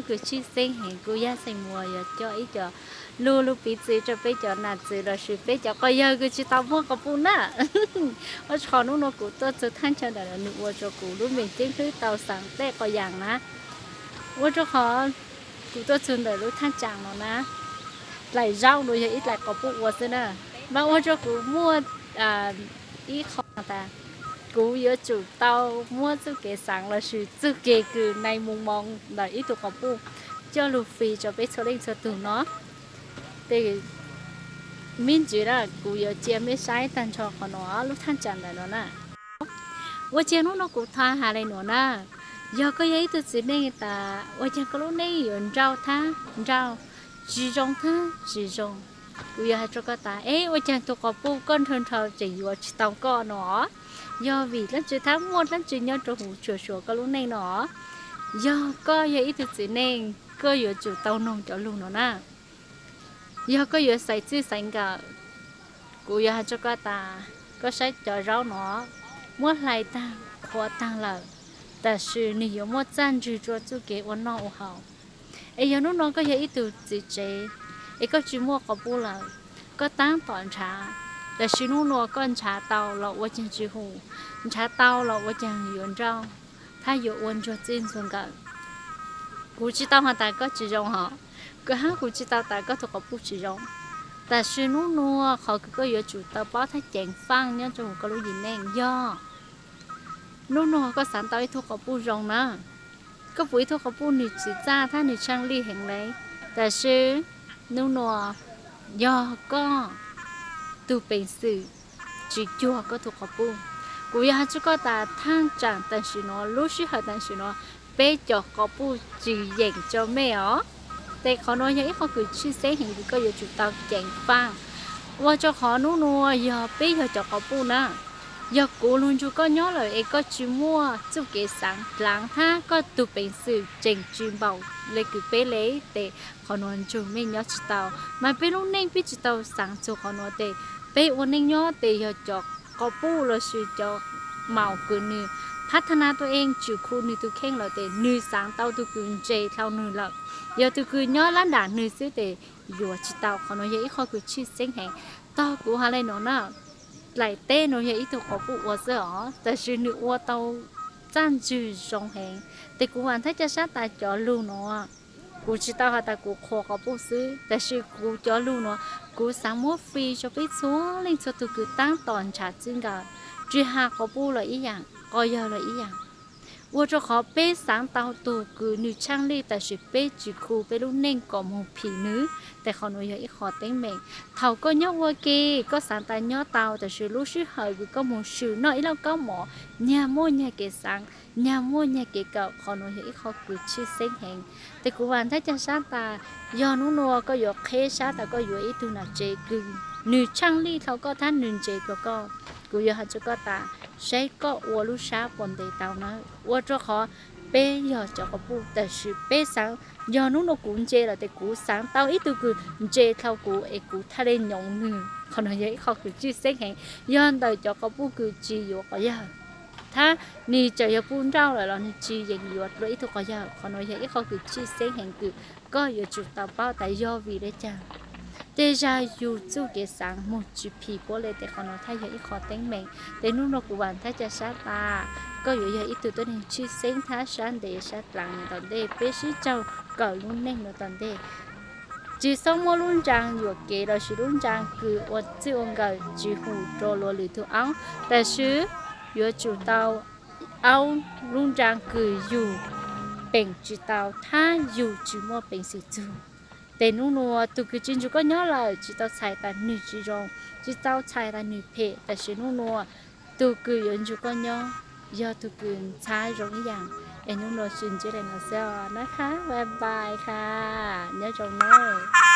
Kws tshwj xeeb heev, kuv Yaj Xeem Muas yuav coj ib co lug lug piv txwv rua peb cov nam txwv lossis peb cov quas yawg kws tsis tau muaj quas puj na. Ua rua qhov nub nua kuv tuaj txug thaaj chaw ntawm no nws ua rua kuv lub me ceeb hlwb tau xaav tej quas yaam na. Ua rua qhov kuv tuaj txug ntawm lub thaaj tsaam no na, dlaim zaub nua yog ib dlaim quas puj ua xwb na, mas ua rua kuv muaj ib qho tas kuv yuav tsum tau muab txuj kev xaav lossis txuj kev kws nai mus moov ntawm ib tug quas puj coj lug fij rua peb txhua leej txhua tug no. Tes meb ntsws na, kuv yuav cia meb saib taag nrho qhov no, lub thaaj tsaam ntawm no na. Ua caag nub nua kuv tha has le nuav na, yog koj yog ib tug txiv neej tas ua caag koj lub neej yuav nrauj thab nrauj, tsis zoo thab tsis zoo, kuv yuav has rua koj tas, eb, ua caag tug quas puj koj nrhaw nrhaw tseem yuav tsis tau koj no, yog vim dlaab tsi thab muaj dlaab tsi nyob rua huv suav suav koj lub neej no. Yog koj yog ib tug txiv neej, koj yuav tsum tau noog cov lug no na. Yog koj yuav xaiv txij xaiv nkawm, kuv yuav has rua koj tas, koj saib cov zaub no, muab hlais taag qhuav taag lawm, tab sis nwg yuav muaj txaj ntsig rua txuj kev ua noj ua haus. Es yog nub nua koj yog ib tug txiv tsev, es koj tsis muaj quas puj lawm, koj taab tom nrhav, tab sis nub nua koj nrhav tau los ua caag tsis hum, nrhav tau los ua caag yuav nrauj, thab yuav ua ntsuag txij ntxuag nkawm. Kuv tsis tau has tas koj tsis zoo hos, kuv hab kuv tsis tau tas koj tug quas puj tsis zoo, tab sis nub nua qhov kws koj yuav tsum tau paub thab ceev faaj nyob rua huv koj lub yim neej yog nub nua koj xaav tau ib tug quas puj zoo na, koj pum ib tug quas puj nwg tsim txaj thab nwg tshaaj lij heev le, tab sis nub nua yog koj tug peev xwm tsis cuag koj tug quas puj. Kuv yuav has rua koj tas thaaj tsaam tam sim nuav, lub sij hawm tam sim nuav, peb cov quas puj tsis yeem rua mej os. Tes qhov nuav yog ib qho kws tshwj xeeb heev kws koj yuav tsum tau ceev faaj, ua rua qhov nub nua yog peb yog cov quas puj na, yog kuv lug nrug koj nyob lawm es koj tsis muaj txuj kev xaav dlaav thab koj tug peev xwm tseem tsis npaum le kws peb le, tes qhov nuav nrug mej nyob tsis tau, mas peb lub neej peb tsis tau xaav txug qhov nuav tes peb ua neej nyob tes yog cov quas puj lossis cov maum kws nwg phab thab nab tuaj eej tsis khu nwg tug kheej lawm tes nwg xaav tau tug kws ntse dlhau nwg lawm, yog tug kws nyob lab nram nwg xwb tes yuav tsis tau. Qhov nuav yog ib qho kws tshwj xeeb heev. Tog kuv has le nuav na, dlaim teb nuav yog ib tug quas puj ua xwb os, tab sis nwg ua tau txaj ntsig zoo heev. Tes kuv vaam thab ca sab tas cov lug nuav, kuv tsis tau has tas kuv qhuas quas puj xwb, tab sis kuv cov lug nuav kuv xaav muab fij rua peb txhua leej txhua tug kws taab tom nrhav txij nkawm, tsis has quas puj los ib yaam, quas yawg los ib yaam. Ua rua qhov peb xaav tau tug kws nwg tshaaj lij tab sis peb tsis khu peb lub neej kom moog phim nwg, tes qhov nuav yog ib qho teeb meem. Thaum koj nyob ua ke, koj xaav tas nyob tau, tab sis lub sij hawm kws koj moog swm noj ib lauj kaub mov, nyag muaj nyag kev xaav, nyag muaj nyag kev kawm, qhov nuav yog ib qho kws tshwj xeeb heev. Tes kuv vaam thab ca sab tas, yog nub nua koj yuav qheb sab tas koj yuav ib tug nam tsev kws nwg tshaaj lij dlhau koj thab nwg ntse dlhau koj, kuv yuav has rua koj tas, saib koj ua lub sab puas ntev tau na. Ua rua qhov peb yog cov quas puj tab sis peb xaav, yog nub nua kuv ntse lawm tes kuv xaav tau ib tug kws ntse dlhau kuv es kuv thaj le nyoom nwg. Qhov nuav yog ib qho kws tshwj xeeb heev, yog ntawm cov quas puj kws tsis yuav quas yawg, thab nwg tseem yog puj nrauj lawm los nwg tsis yeem yuav dlua ib tug quas yawg. Qhov nuav yog ib qho kws tshwj xeeb heev kws koj yuav tsum tau paub tas yog vim le caag. Tej zag yug txuj kev xaav moog tsis phim puab le, tes qhov nuav thaj yog ib qho teeb meem. Tes nub nua kuv vaam thab ca sab tas, koj yuav yog ib tug tuab neeg tshwj xeeb thab sab ntev sab dlaag tom ntej. Peb sib raug kawm lub neej nuav tom ntej. Tsis xob muab lub ntsang yuam kev lossis lub ntsang kws ua txij ua nkawm tsis hum rua luag lwm tug aub, tab sis yuav tsum tau aub lub ntsang kws yug peem tsis tau thab yug tsis muaj peev xwm txug. Tes nub nua tug kws tsis nrug koj nyob lawm tsis tau txhais tas nwg tsis zoo, tsis tau txhais tas nwg phem, tab sis nub nua tug kws yuav nrug koj nyob yog tug kws ntxhab zoo ib yaam. Es nub nua sib ntsib le nuav xwb os na, bye bye ha, nyob zoo nawb.